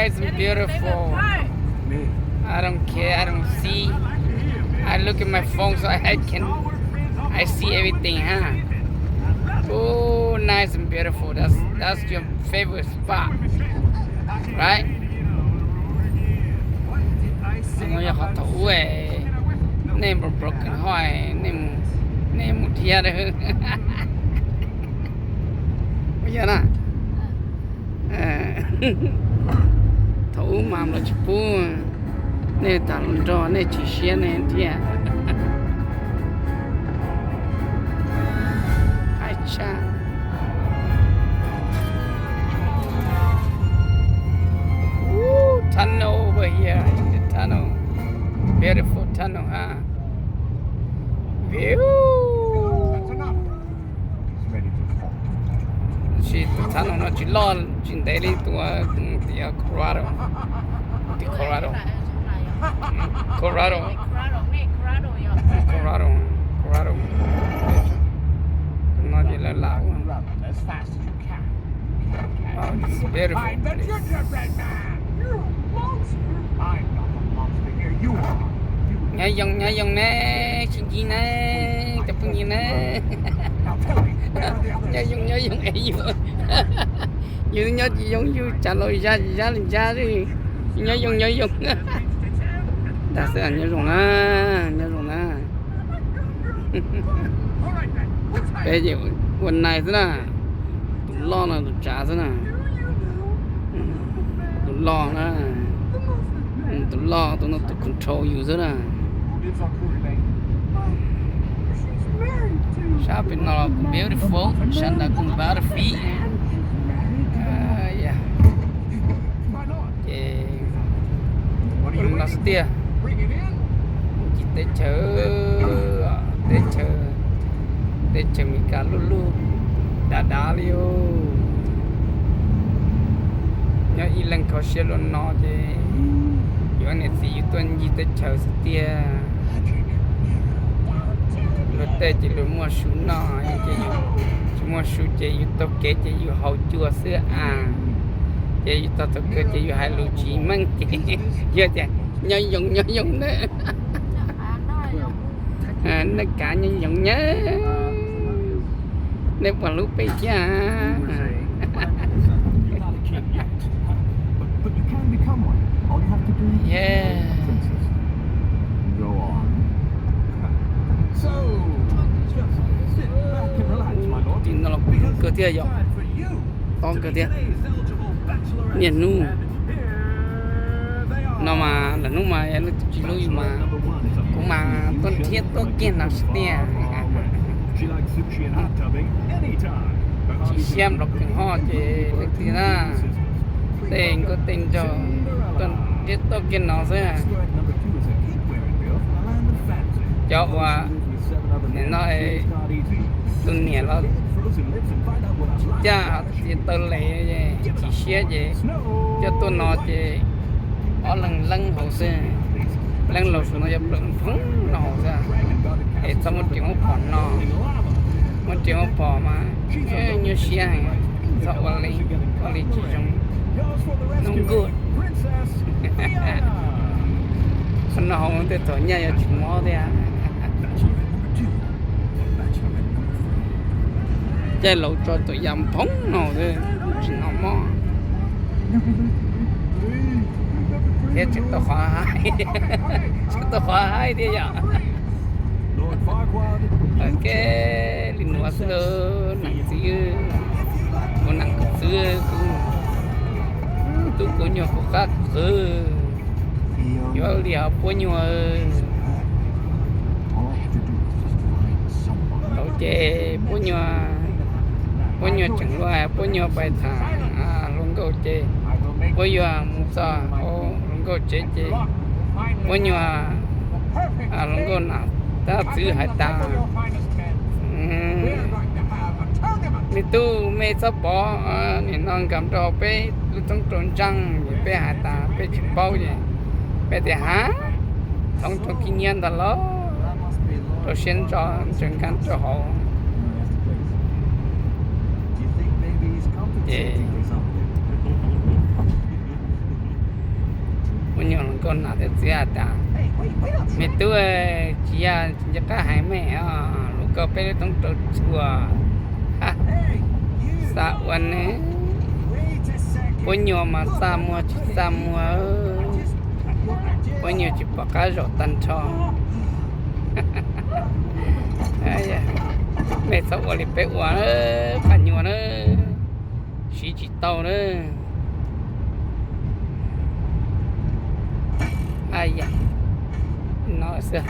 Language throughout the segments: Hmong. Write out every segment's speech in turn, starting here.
Nice and beautiful. I don't care. I don't see. I look at my phone so I can. I see everything, huh? Oh, nice and beautiful. That's that's your favorite spot, right? Yog qhov thaum ub nej broken heart, nej mus dhia. Yog na. Thaum ub mas lawv tsis pub nej tag los nrog nej tsis siab nej thiab. Qab tshaj. Tunnel over here, the tunnel, beautiful tunnel, huh? View. Tab sis tus tunnel no tsis loj, tsis ntev li tus Colorado, tus Colorado, Colorado, Colorado, Colorado. No ces lawv lam ua. Nyob zoo nyob zoo ne, sib ntsib ne, cov phooj ywg ne. Nyob zoo nyob zoo es yus, yus nyob tsis zoo, yus tsav laus zab zab li zab xwb. Nyob zoo nyob zoo. Ntag xwb, nyob zoo na, nyob zoo na. Peb ces ua nais xwb na. Tus loj no tus tsav xwb na. Tus loj na. Tus loj tus no tus control yus xwb na. Sab pem no kuj beautiful, sab ntawd kuj battlefield. Ces ua li no xwb tiag. Teb chaws, teb chaws, teb chaws Amelikas luj luj dav dav li os. Nyob ib leeg kho siab luaj no ces yuav niam txiv yus tuaj ncig teb chaws xwb tiag. Luag tej ces luag muaj su noj, ces yus tsis muaj su ces yus taug kev ces yus haus cua xwb a. Ces yus tog thaum kawg ces yus hais lus tsis meej ces yog tias nyob zoo nyob zoo na. Nej kav nyob zoo na. Nej puas hlub peb thiab? Tim no los kawg thiab yom, tob kawg thiab. Niaj hnub no mas lawv hnub mas leej twg tsis hlub yus mas kuv mas tuaj nrhiav tuaj kiag no xwb tiag. Tsis siab nplog kws ho ces leej twg na, tej nkauj tej nraug tuaj nrhiav tuaj kiag no xwb. Cov uas nim no tus niam los tsis caj, tsis tau les, tsis siab ces coj tuaj no ces ob leeg leeb hauv xwb. Leej laus saum no yuav plaws phoov no hauv xwb. Es txhob muab riam muab phom no, muab riam muab phom mas nyuaj siab heev. Txhob ua li, ua li tsis zoo. No good. Qhov no hauv tej thaum nyaj yuav tsis mob thiab. Caij laus tso tus yam phoov no xwb, tsis hnov mob. Thiab tseem tau qhov haib, tseem tau qhov haib thiab yom. Ok, li nuav xwb, nam txiv, kuv nam kuv txwv, kuv tub kuv nyuag kuv qab kuv qwv, yuav li hov puab nyuag. Tau ces puab nyuag, puab nyuag tseem luag, puab nyuag pais tham hluas nkauj ces puab yuav mus txog hluas nkauj tsev ces puab nyuag hluas nkauj nam tab txwv hais tas, me tub, mej txhob pov, nim no nkag rau peb lub thoob rau ntsaaj es peb hais tas peb tsis paub ces peb tias, ha, thoob rau khib nyiab ntag los, rau siab ntso ntsees nkag rau hauv. Ces No thiab txiv hais tias, me tub, tsis yog tsis nco qab hais mej os, lus ko peb lub toob rau txhua. Xav ua nws, puab nyuag mas txaj muag tsis txaj muag, puab nyuag tsis pom qab zaum tag nrho. Mej txhob ua li peb ua, qhov nyuag na, siv tsis tau na. Yam no xwb,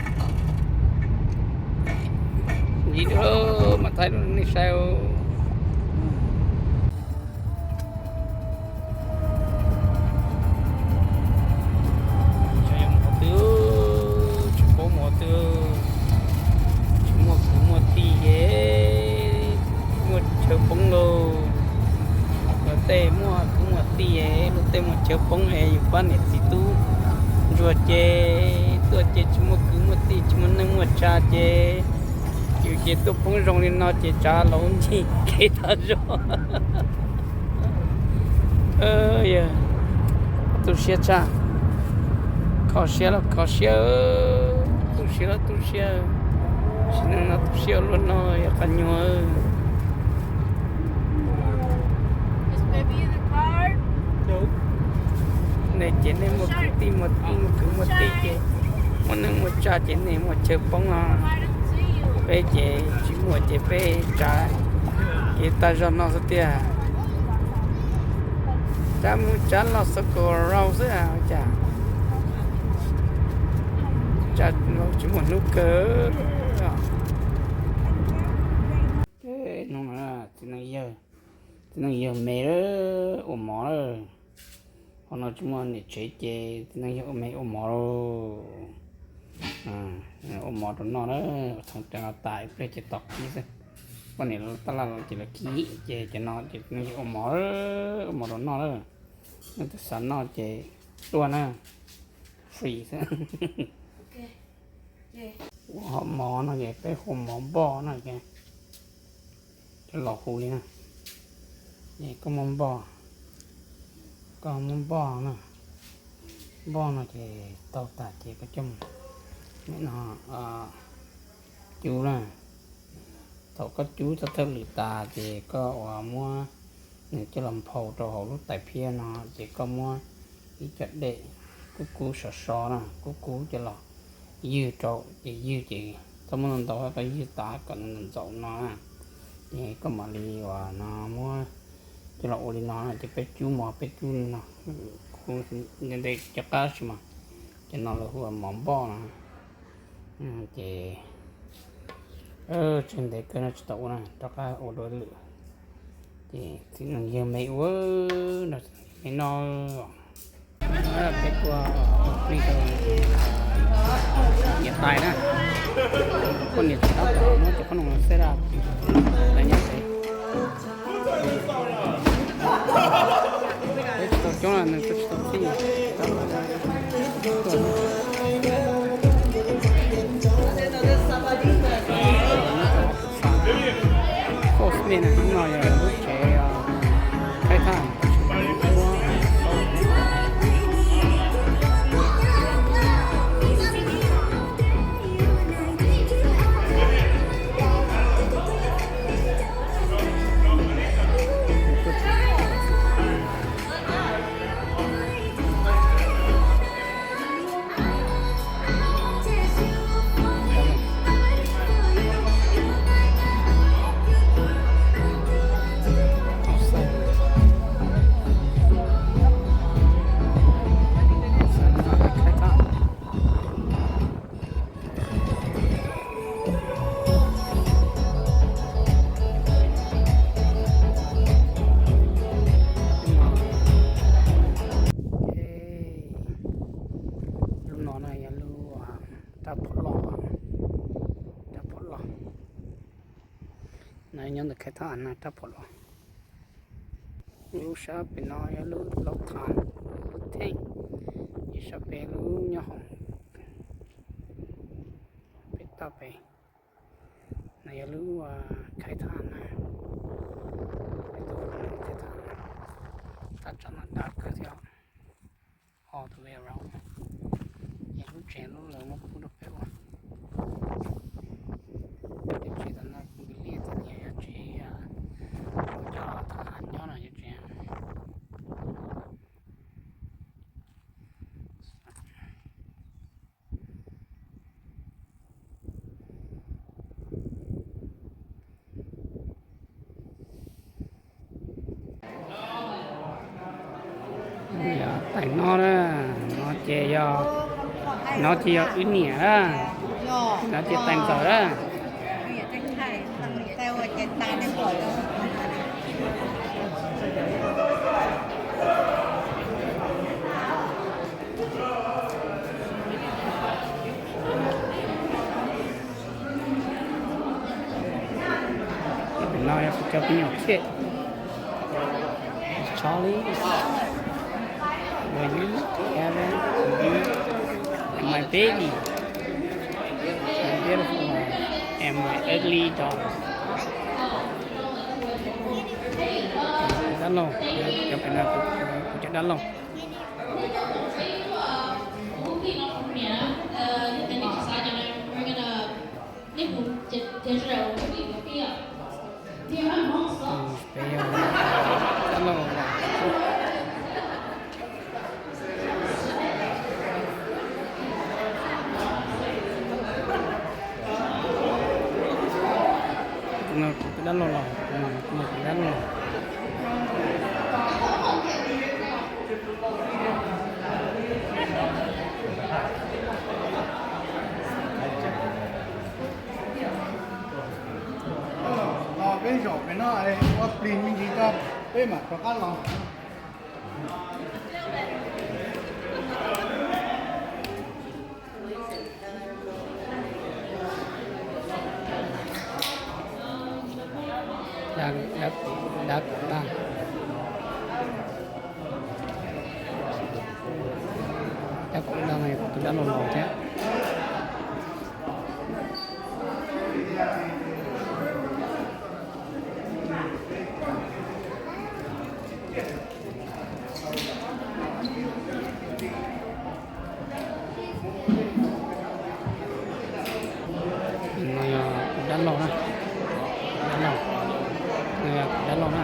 ntxiv dua mas thaij rau nej saib. Tsis paub mus qhov twg, tsis muaj kwv muaj tij es muaj chaw poob lauj. Luag tej muaj kwv muaj tij es luag tej muaj chaw poob es yus pab niam txiv tub ntsuag ces tuaj ces tsis muaj kwv muaj tij tsis muaj neej muaj tsav ces yus ces tuaj poob zoo li no ces tsav laus ncig kev tag zog. Tu siab tshaj, kho siab los kho siab, tu siab los tu siab, sim neej no tu siab luaj no yog qhov nyuag. Nej ces nej muaj kwv tij muaj tij, muaj kwv muaj tij ces muaj neej muaj tsav ces nej muaj chaw poob no. Peb ces tsis muaj ces peb tsav kev tag zog no xwb tiag. Tsav mus tsav los xav kom rau xwb cas, tsav tsis muaj hnub kawg. Txiv neej yawg, txiv neej yawg me ua mov lawm. Qhov no tsis muaj niam tsev ces txiv neej yawg ua me ua mov lauj. Ua mov rau noj na, thaum cov no tas ib pliag ces tos kib xwb. Poj niam tab laj los ces lawv kib ces cov no ces txiv neej yawg ua mov, ua mov rau noj lawm. Nej twg xav noj ces tuaj na, free xwb. Ua hom mov no ces peb hu mov npoj no ces cov laus hu li na. Ces koj muab npoj, koj muab npoj no, npoj no ces tau tas ces koj coj mus, no, cub na. Thaum koj cub txog thawj lwm tas ces koj uas muab nws coj los nphau rau hauv lub tais phiab no ces koj muab ib co dej kub kub sov so na, kub kub coj los ywg rau ces ywg ces txhob muab ntau ntau, koj ywg tas kom nws ntxaum no na. Ces koj mam li uas no muab coj los ua li no ces peb cub mov peb cub li no, ntev ntev cov qab si mas, cov no lawv hu ua mov npoj no. Ces tseg ntev kawg no tsis tau ua na, rov qab ua dua lwm. Ces txiv neej yawg me ua, me noj. Peb tuaj plig rau niam tais na, poj niam tsis tab tom muab cov qhob noom xeb rau tais nyob pem. Peb tsis tau coob, nws kuj tsis tau txij. Koj me na, hnub no yog lub tsev khaib thaj. Lub no na yog lub rab phom loj, rab phom loj. No nyob ntawm khaib thaj na, rab phom loj. Lub sab pem no yog lub laub thaj, lub theej, ib sab pem lub nyob hoom pem toj pem. No yog lub khaib thaj na, khaib thaj, thaj tsam no dag kawg thiab, all the way around. Yog teem no na, no ces yog, no ces yog wb niam na, no ces teem ntxawm na. Cov pem no yog kuv cov me nyuam kiag. Charlie, Wendy, Kevin, and my baby, my beautiful wife, and my ugly daughter. Dab laug, cov pem no kuv cov dab laug. Kuv tus dab laug los, kuv tus dab laug los. Los peb zaum pem no ua plig me ntsis tso, peb mam rov qab los. Dab, dab, dab kuv dab, dab kuv dab no yog kuv tus dab laug laus thiab. No yog kuv dab laug na, dab laug, no yog kuv dab laug na.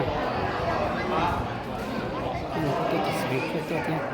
Kuv tej tus xws li tuaj tuaj thiab.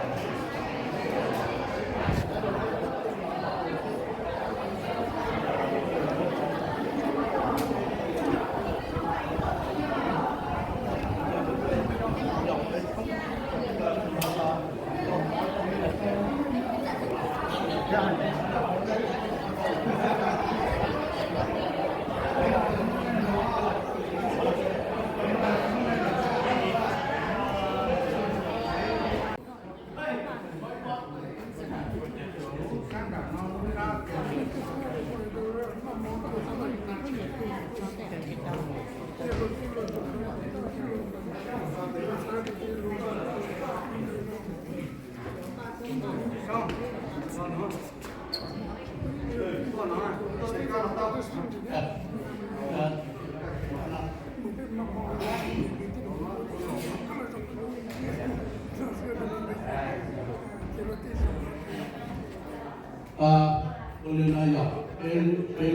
Ua li no yog peb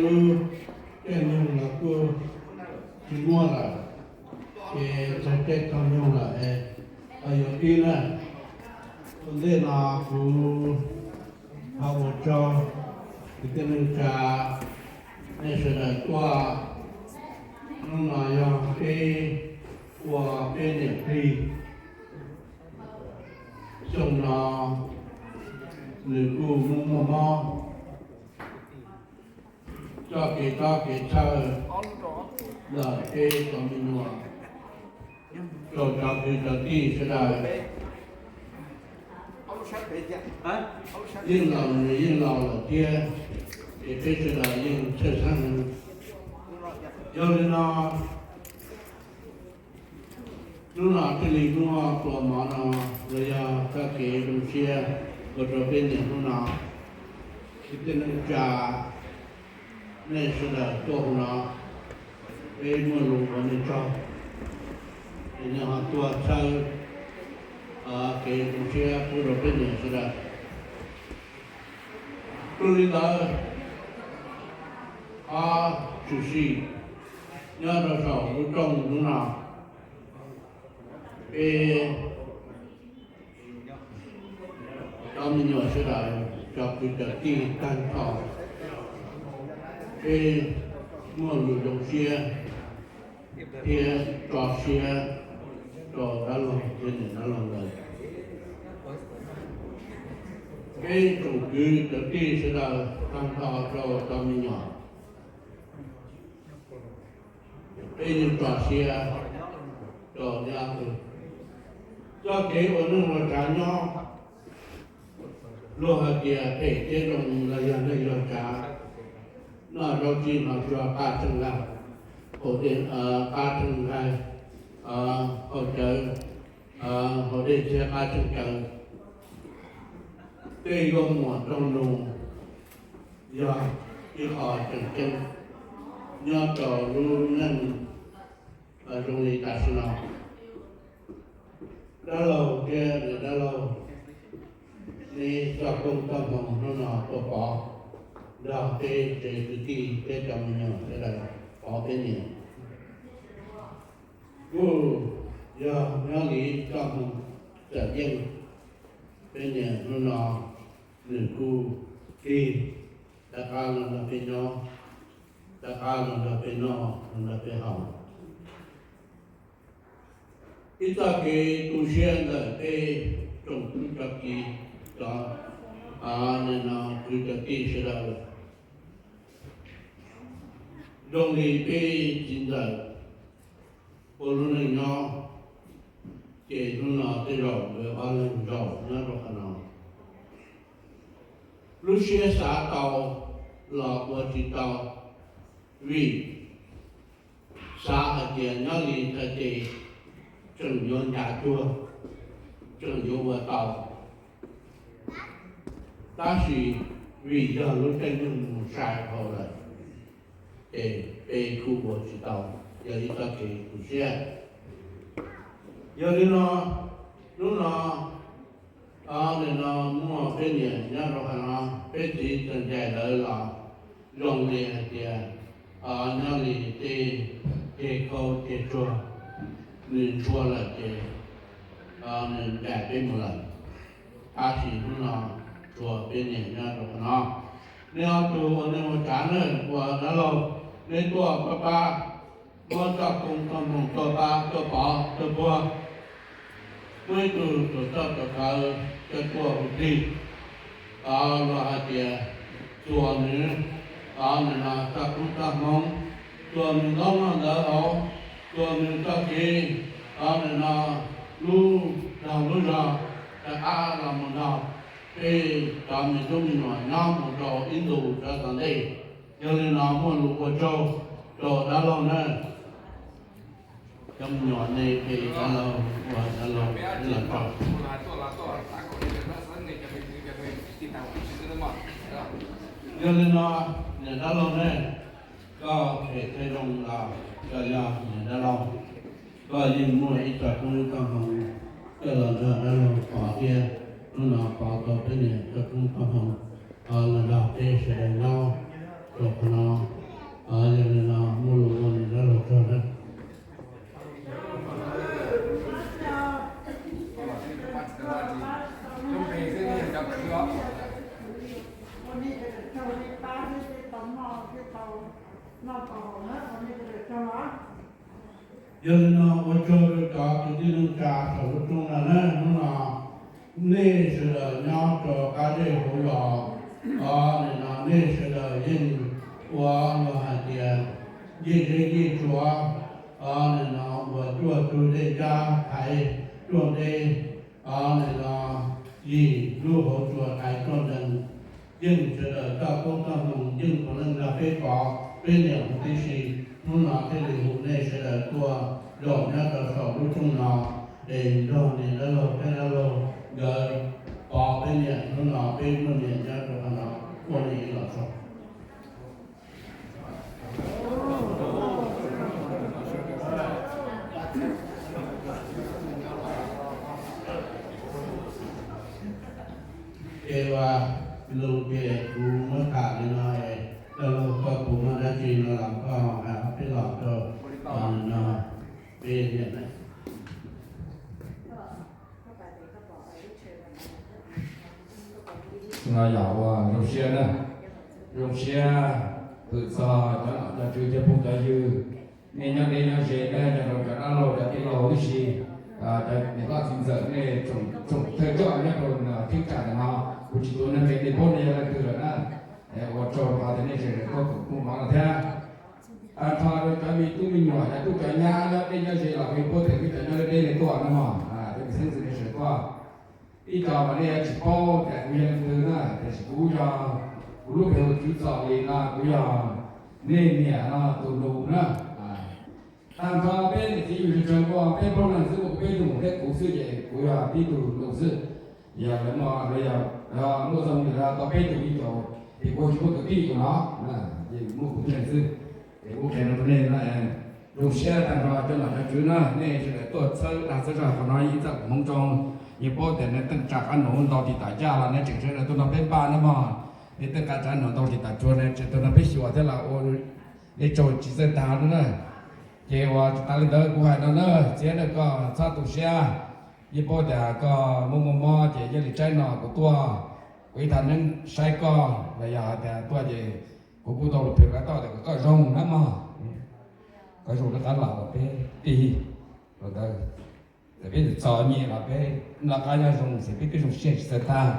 lub caij nyoog los kuj tsis muaj lawm, ces txog caij txog nyoog lawm es yuav pib na. Ua ntej no kuv thov ua tsaug kwv tij neej tsa nej sawv daws tuaj. Hnub no yog peb ua peb niam plig. Xyoo no nws kuj muaj muaj mob, txoj kev txob kev txhawj ntawm peb cov me nyuam rau cov kwv cov tij sawv daws yeej laus, nws yeej laus lawm thiab, ces peb sawv daws yeej txhawj xeeb. Yog li no, hnub no thiaj li muaj tua mov no los yog txoj kev zoo siab ua rau peb niam hnub no. Kwv tij neej tsa nej sawv daws tuaj hauv no, peb muaj lus ua nej tsaug, es nej ho tuaj txhawb kev zoo siab pub rau peb niam sawv daws. Kuj li ntawd, ob tshwm sim nyob rau saum lub rooj hnub no, peb cov me nyuam sawv daws, cov kwv cov tij tag nrho, peb muaj lus zoo siab thiab tso siab rau dab laug thiab niam dab laug ntawd. Peb tsoom kwv tij sawv daws tag nrho rau cov me nyuam, peb yeej tso siab rau nyob txoj kev ua neej ua tsav nyob, luag hais tias phem thiab zoo los yog neej yog tsav, noj zaub tsuag noj tsuag qab tseem laj, qab tseem laj, haus cawv, haus dej thiab qab tseem cawv, tej yuav muam nraug nus yog ib qho tseem ceeb nyob rau lub neej zoo li tam sim no. Dab laug thiab niam dab laug, neb txoj koob txoj hmoov hnub no tuaj pov nrog peb tsev kwv tij thiab cov me nyuam sawv daws pov peb niam, kuj yog nyob li txoj hmoov txawm yeej. Peb niam hnub no nws kuj tig rov qab los nrog peb nyob, rov qab los nrog peb noj, los nrog peb haus. Ib txoj kev tu siab ntawm peb tsoom kwv tsoom tij, cov, nim no kwv cov tij sawv daws, zoo li peb txiv ntxawm ua lub neej nyob, ces hnub no tej zaum nkawd ob leeg zaum nyob rau qhov no. Lub siab xav tau los ua tsis tau, vim xav hais tias nyob li ntawd ces tseem yuav ncav cuag, tseem yuav ua tau. Tab sis vim yog lub caij nyoog mus sai dhau lawm, ces peb kuj ua tsis tau, yog ib txoj kev tu siab. Yog li no, hnub no, nim no muaj peb niam nyob rau qhov no, peb txiv txawm ncaim lawv los zoo li hais tias nyob li tej ceg khaub ceg tsuag, nws ntshua lawm ces nws ncaim peb mus lawm. Tab sis hnub no tshuav peb niam nyob rau qhov no. Nej ob tug ua neej ua tsav na, ua dab laug, neb tuaj pab pab, muab txoj koob txoj hmoov tuaj pab tuaj pov tuaj puag, muaj ib tug tuam txawj tuam kawv coj tuaj hu plig, los hais tias txuas nws, nim no txoj koob txoj hmoov, txuas nws ntaub noj ntawv hauv, txuas nws txoj kev, nim no lub zog lub zog rov qab los mus nrog peb cov me tub me nyuam nyob mus rau ib ntus rov tom ntej. Yog li no muaj lus ua tsaug rau dab laug na. Cov me nyuam nej pem dab laug ua dab laug los tau. Yog li no, niam dab laug ne, koj phem thiab zoo los koj yog niam dab laug, koj yeej muaj ib txoj koob txoj hmoov coj los nrog dab laug pov thiab. Hnub no pov tau peb niam txoj koob txoj hmoov los nrog peb sawv daws nyob rau qhov no. Yog li no muaj lus ua niam dab laug tsaug na. Yog li no ua tsaug rau cov kwv tij neej tsa saum lub rooj no na, hnub no nej sawv daws nyob rau qab zej hauv zos, nim no nej sawv daws yeej ua luag hais tias yij zeb yij tsuav, nim no uas cuaj tug dej ntsab thaiv ruaj nreb, nim no yim lub hauv tsua thaiv ruaj nrees, yeej sawv daws txoj koob txoj hmoov yeej puav leej nrog peb pov peb niam huv tib si. Hnub no thiaj li hu nej sawv daws tuaj zaum nyob rau saum lub rooj no, es nrog niam dab laug thiab dab laug nkawd pov peb niam. Hnub no peb muaj niam nyob rau qhov no, ua niam ib los tsaug. Ces ua lus ces kuv muab tham li no es, dab laug koj puas muaj dab tsi no los koj hais peb los rau no, peb niam na. No yog ua zoo siab na, zoo siab hwm txog cov nom cov tswv cov phooj cov ywg, nej nyob deb nyob ze na, nyob rau cov dab laug cov tij laug huv tib si, Cov niam txiv ntxawm nej tsoom thawj coj nyob rau thib tsam ntawm no, kuv tsis tuav nej npe, nej paub nej yog leej twg lawm na. Ua tsaug rau qhov tias nej sawv daws tuaj koom kuj mov no thiab. Tag nrho rau cov me tub me nyuam, cov tub cov nyab nyob deb nyob ze los kuv paub tias kuv cov nyob deb deb nej tuaj no mog, cov me xeeb ntxwv nej sawv daws tuaj. Ib co mas nej yuav tsis paub tias kuv yog leej twg na, tiam sis kuv yog, kuv lub npe hu Tswv Txom Lis no, kuv yog nej niam no tus nus na. Tag nrho peb niam txiv yug tsis tsawg ua peb plaub leeg xwb, muaj peb tug mus thiab kuv xwb ces kuv yog tib tug nus xwb. Yog lawv muaj, lawv yog muaj txoj hmoo lawv tau peb tug ib co, ces kuv tsis muaj kwv tij ua no, ces muaj kuv tib leeg xwb. Ces kuv qhia rau nej, zoo siab tag nrho cov nom cov tswv na, nej sawv daws tuaj txhawb dag txhawb zog qhov no ib txoj hmoov zoo. Yeej paub tias nej teej tsa qab nus ntau tsis tas caj los nej tseem sawv daws tuaj nrog peb npaj na mog. Nej teej tsa qab nus ntau tsis tas tsuag nej tseem tuaj nrog peb xyuas thiab los ua nej tsaug tsis txawj tag no na. Ces uas tsis tas li ntawd kuv hais no na, txiv na, koj txhob tu siab. Yeej paub tias koj muaj muaj mob ces yog li tsaib no kuv tuaj, kuv ib thaj neeb saib koj los yog hais tias tuaj ces kuv kuj tau lus phim qab toj tias kom koj zoo na mog. Koj zoo rov qab los peb tij los ntawd, peb txom nyem los peb noj qab nyob zoo ces peb twb zoo siab tsis txawj tag.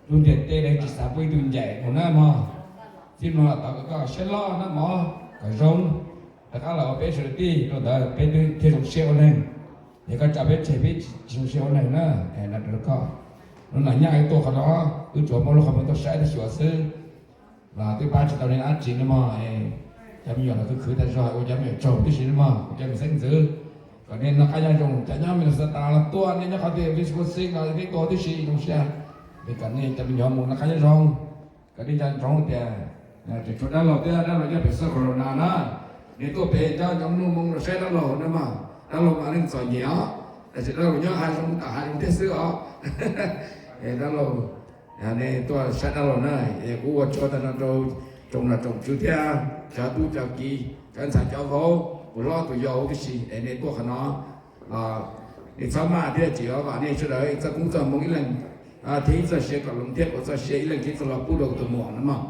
Lub ntiaj teb lawv tsis xav pub ib tug ncaim mus na mog. Txij no los tod kom koj siab loj na mog, kom zoo rov qab los ua peb sawv daws tij rau ntawd peb twb thiaj zoo siab ua neeg. Yog koj tsa peb tseg peb tsis zoo siab ua neeg na. Koj lub no nyaj tuaj qhov no, wb tsuas muab lub qhov muag tuaj saib tuaj xyuas xwb los twb pab tsis tau nej dab tsi no mog. Cov me nyuam los khwv khwv tag zog ua cov me nyuam tsaug tib si no mog, ua cov me xeeb ntxwv. Kom nej noj qab nyob zoo, cov nyob Minnesota los tuaj, nej nyob qhov twg Wisconsin los nej tuaj tib si zoo siab. Es kom nej cov me nyuam mus noj qab nyob zoo. Kom nej nco ntsoov tias tseem tshuav dab laug thiab, dab laug nyob pem xab corona na. Nej tuaj pem cov nyob Mluj Hmoo los saib dab laug na mog, dab laug mas neeg txom nyem os, tab sis dab laug nyob hav zoov tom hav zoov thiab xwb os. Dab laug, nej tuaj saib dab laug na, es kuv ua tsaug tag nrho rau tsoom nom tsoom tswv thiab cov tub cov kiv, cov ntxhais cov vauv, tus hlob tus yau tib si es nej tuaj qhov no los nej txhob maj thiab tsis, kom nej sawv daws ib txoj koob txoj hmoov ib leeg thiab ib txoj sia kom hloov thiab kom txoj sia ib leeg thiab txoj los pub rau tus muam no mog.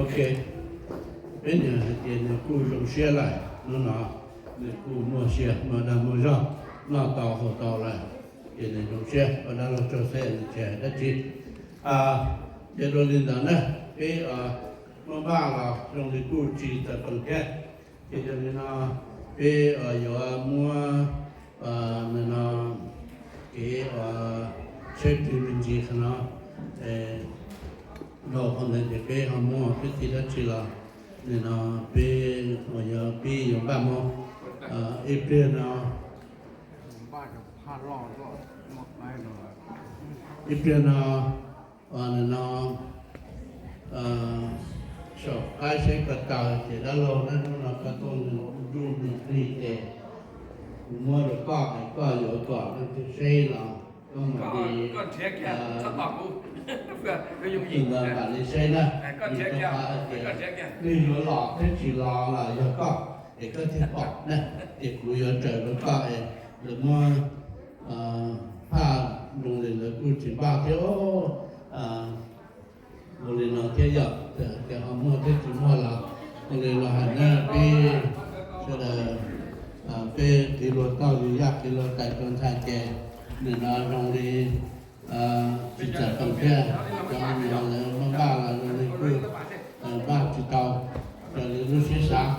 Ok, peb nyiam hais tias nws kuj zoo siab lawm hnub no, nws kuj muaj sia muaj dag muaj zog, noj tau haus tau lawm, ces nws zoo siab, ua dab laug tsaug xwb nws tsis hais dab tsi. Ces dua li ntawd na, peb muaj npaj los zoo li kuj tsis txawm peem thiab. Ces yog li no peb yuav muab nim no kev safety me ntsis qhov no, dhau qhov ntawd ces peb ho muab peb txiv dab tsi los nim no peb uas yog pib yuav npaj muab ib pliag no, ib pliag no nim no saum qaib saib ko taw ces dab laug na, hnub no koj tuaj nws nruj nws plig ces kuv muab rau koj es koj yuav kom leej twg saib los koj mam li, tus ntawd mam li saib na. Vim rau qhov tias twg yuav los thiab tsis los los yog koj es koj thiaj pom na. Ces kuv yuav raws rau koj es lawv muab phaj zoo li lawv kuj tsis npaj thiab. Ua li no thiab yog tias ho muaj thiab tsis muaj los ua li los hais na peb sawv daws, peb qiv luag tauj yus yaj qiv luag tais rau ntxhais ces nim no zoo li tsis txawm peem thiab. Cov nim no lawv muab npaj los zoo li kuj npaj tsis tau raws li lub siab xav.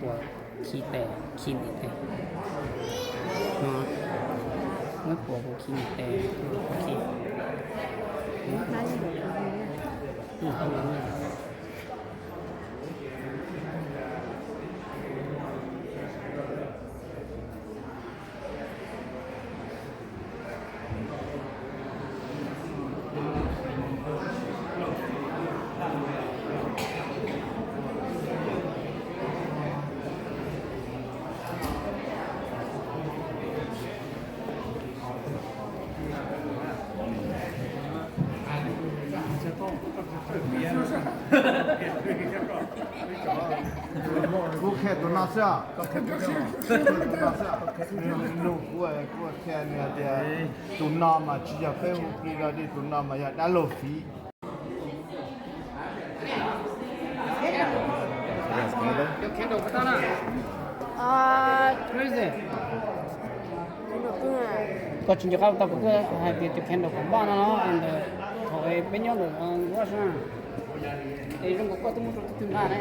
Puas khi tes, khi niam tes no, muab puas kuv khi niam tes, khi. Kuv qhia tus no xwb, tus no xwb, kuv qhia nws hais tias tus no mas tsis yog peb hu plig rau li, tus no mas yog dab laug fiv. Koj tsis nco qab tau kuv twb hais tias tus candle kom npaj no, ntawm thaum peb nyob ntawm Nkuaj Sab na, es zoo nkaus koj twb muab rau tus twg npaj ne.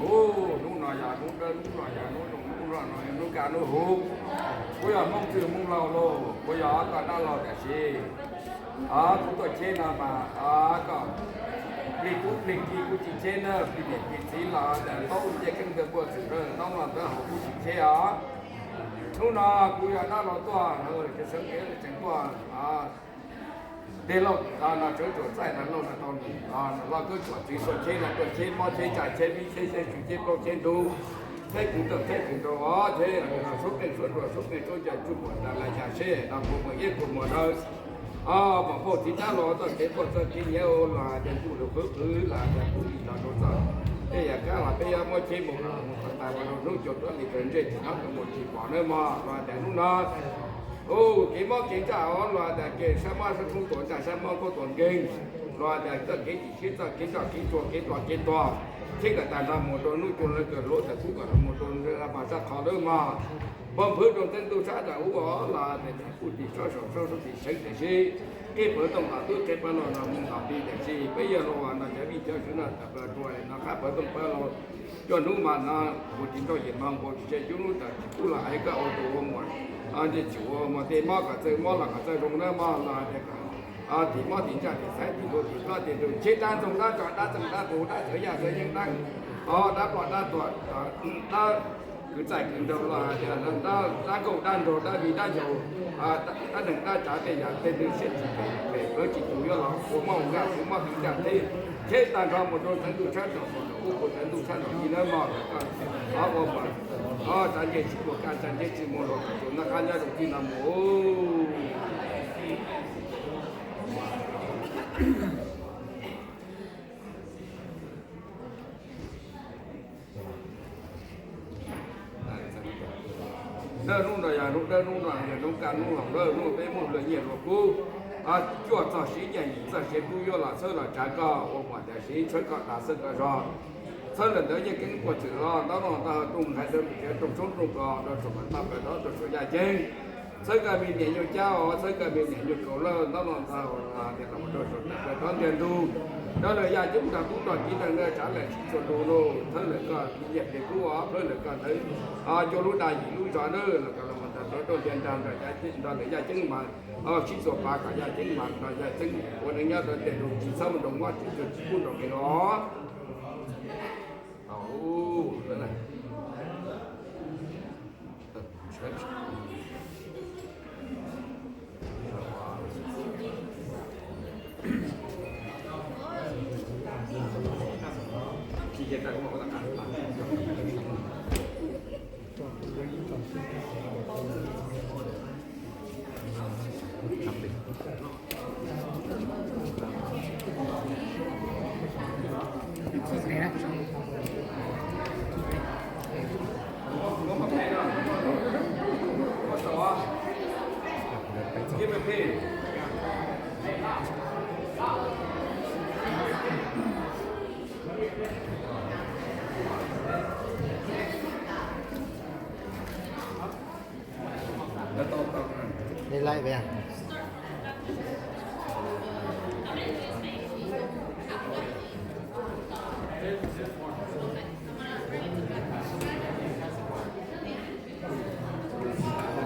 Hnub no yog hnub dawb, hnub no yog hnub zoo, hnub no yog hnub kaj hnub huv. Kuv yog Hmoob Tswb Hmoob Lauj lauj, kuv yog koj dab laug tiam sis kuv tuaj cheb no mas koj plig tub plig ki kuv tsis cheb na, plig niam plig txiv los tias ntaub ncej keeb ntawd puag txwm rau ntaub no ntawd hauv kuv tsis cheb os. Hnub no kuv yog dab laug tuaj, tsev sawv kev tseem tuaj. Tej lauj no tseem tsuam txaij no lauj no tau nws los koj tsuam txiv tuaj cheb no tuaj cheb mob cheb tsaj cheb vib cheb xyab tshwm cheb plaub cheb ntug, cheb kwv tawm cheb kwv nraug os, cheb suab qeej suab nruas suab qeej suab ncaws tsuj muam tas las cas seb no puas muaj iab puas muaj daw. Mas phauj txiv dab laug txoj kev quaj txoj kev nyiav los hais tias ntuj lug qhwv qhwv los hais tias kuv lim los rau txoj tej yam kab los peb yuav muab cheb mus tas mus rau hnub caum tuab li kawg ntsej tsis nyob kawg mus tsis pom nawb mog los hais tias hnub no kev mob kev ntsaj os los hais tias kev sab mob sab koob tuam ntsaj sab mob koob tuam nkeeg los hais tias txoj kev chim siab txoj kev nroj kev tsuag kev dlua kev tuag cheb kom tag nrho mus rau hnub caum lawv kawg hluav taws kub kom mus rau pas sab qhov lawm mog. Pov phwv rau teeb ntuj sab nram ub os los hais tias kuj tim sab saum sab sab tim seev tiam sis qhib pawg tooj tom tub qhib pawg laug los mus tom ti tiam sis peb yawg laus no cov vij cov sw no tas pawg rua no qhab pawg tooj pawg laug coj hnub mas no ua tsis nrauj yim mas nkaus tsis tseg cub lub tawm tsis kub los hais koj ua tus ua muam ntsej tsis ua muag tej mob kom txawj mob los kom txawj zoo nawb mog los hais tias tim mob tim ntsaj tim xaiv tim luag tim plob tim tus cheb dab ntxoog dab tso dab txeem dab qus dab txawv yaj txawv yeeb dab os dab ploj dab tuag dab kwv txaij kwv nraug los hais tias dab nkauj dab nraug dab vij dab ncaus dab neeg dab tsav tej yam tej nws siab tsis phem phem lawv tsis tus yuav los ua mob ua nkaj ua mob kwv ntsaj thiab cheb tag nrho mus rau teev ntuj sab nraum ub mus rau teev ntuj sab nraum i nawb mog. Ua tsav ncej tsis muaj kaj tsav ncej tsis muaj luag kom tus nab qab nyob rau tij no mus. Dawb hnub no yog hnub dawb, hnub no yog hnub kaj hnub laug dawb, hnub peb muaj luag nyiaj luag kub cuaj txog siv nyiaj yim txog siv kub yuav los txhawb los tsav koj ua muam tiam sis txhawb koj tas xwb koj zog. Txhawb lawm ntawd yeej keeb puag txwm los ntaub no ntag rooj hais rau lwm tsev rooj tshoob rooj kos rau saum mas tag plaws rau saum yaj ceeb. Txhawb koj me niam nyuj cab os, txhawb koj me niam nyuj kaus lawj ntaub no ntag tias los rau saum tag plaws rov ntiag ntug. Rau lawm yaj ceeb nrog tub nrog kiv nrog nqaij tsav lawm sib txuas lus lus, txhawb lawm koj nyiaj pliag kub os, plhawb lawm koj ntawd cua lub dag yim lub zog nawb los koj los mus ntag rau rau ntiag nrag nrog lawm yaj ceeb mas sib txuas pav kom yaj ceeb mas nrog yaj ceeb ua neej nyob rau ntiag ntug tsis txhob mus nroo mob tsis txuag tsis kub nroo kev los. Li laij ve.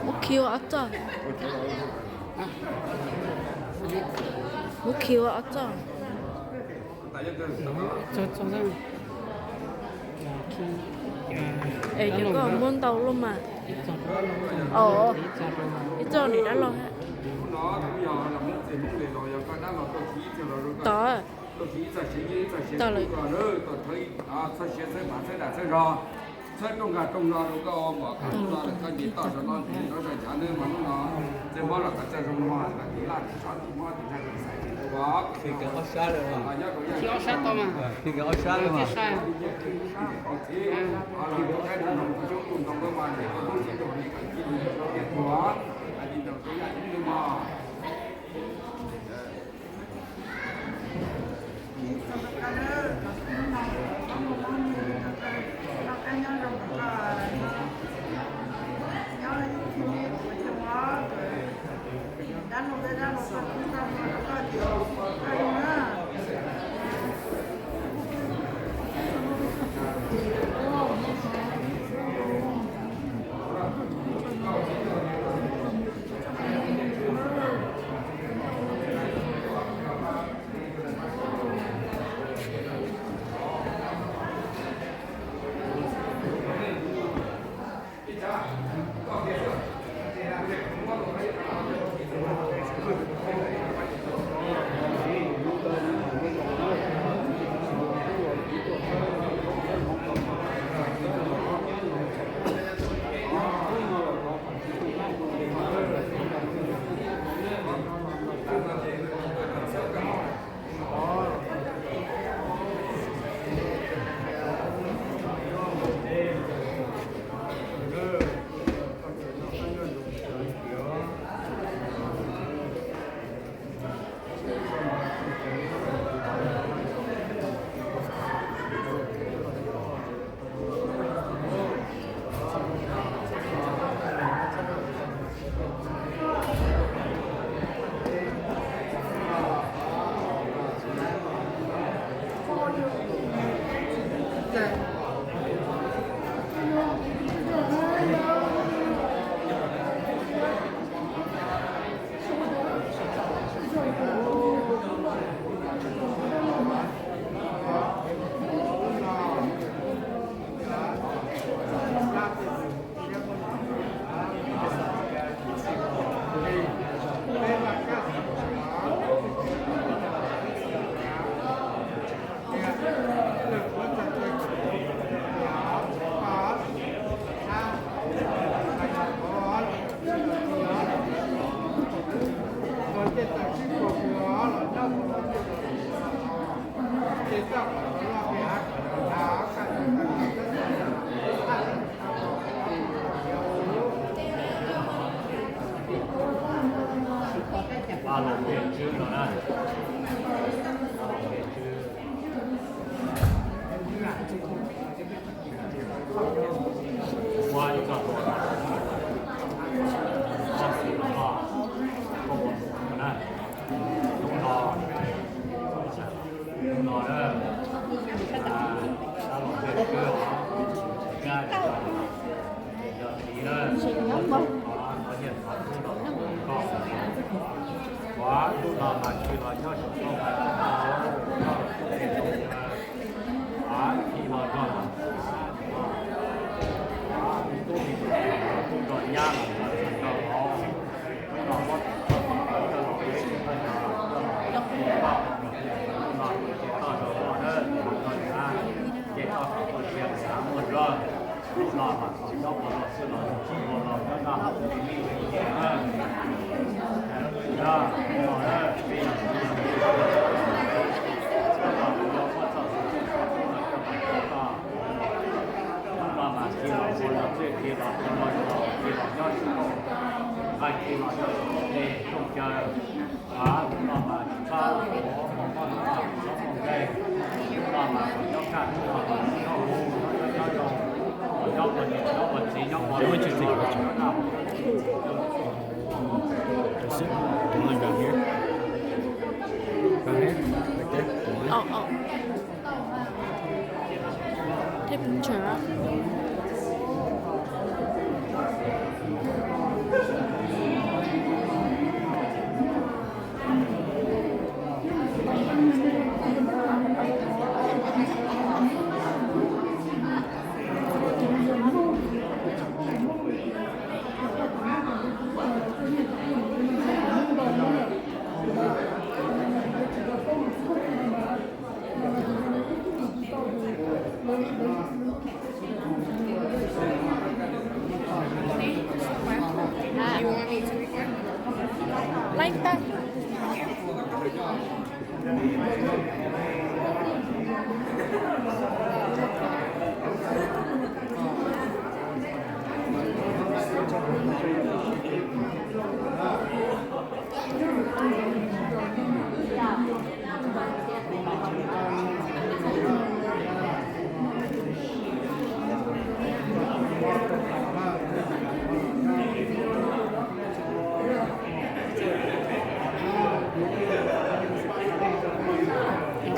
Muab khi ua ob txoj. Muab khi ua ob txoj. Es cov koj muab ntau luaj mas. Ib txoj niam dab laug. Tod. Tod lawm. Txhawb rooj nkag rooj no rau koj ua mom koj hnub no lawm koj nce toj zov no nrov zog nchav neb mas hnub no txawj mob los koj txawj zoo no mas tiv laj tiv tsov tiv mob tiv zaj tiv xaiv tiv ua. Khi ob sab tau mas. Khi ob sab mas. Show it to me. That's it. The line down here. Down here. Right there. The line. Oh, oh. Take picture. Like that.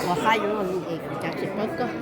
Ua haj yuav es kuv cov tsis paub koj.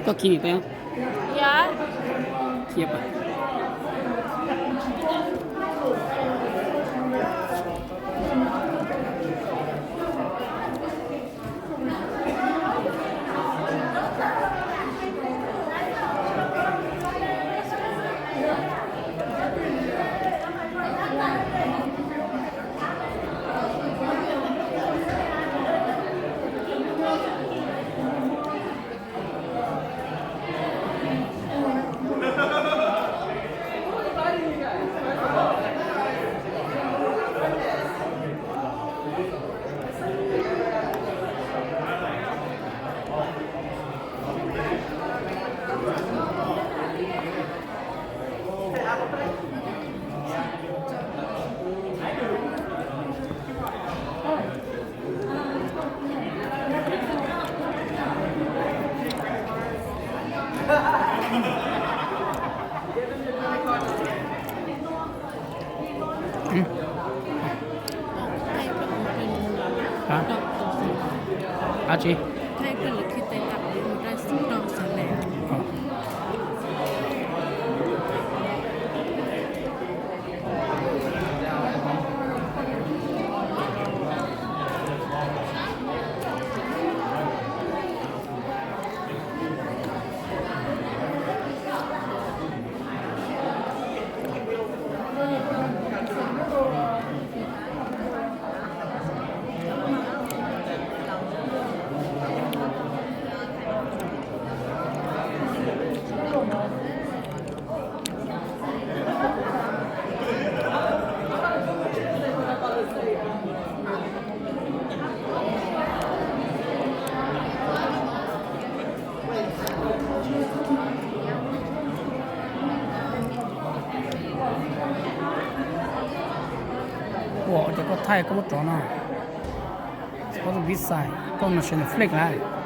Koj khi mi peb. Yep. Ab tsi. Ua cov koj thaij koj muab rov no, koj tus visa, koj national flag lawm.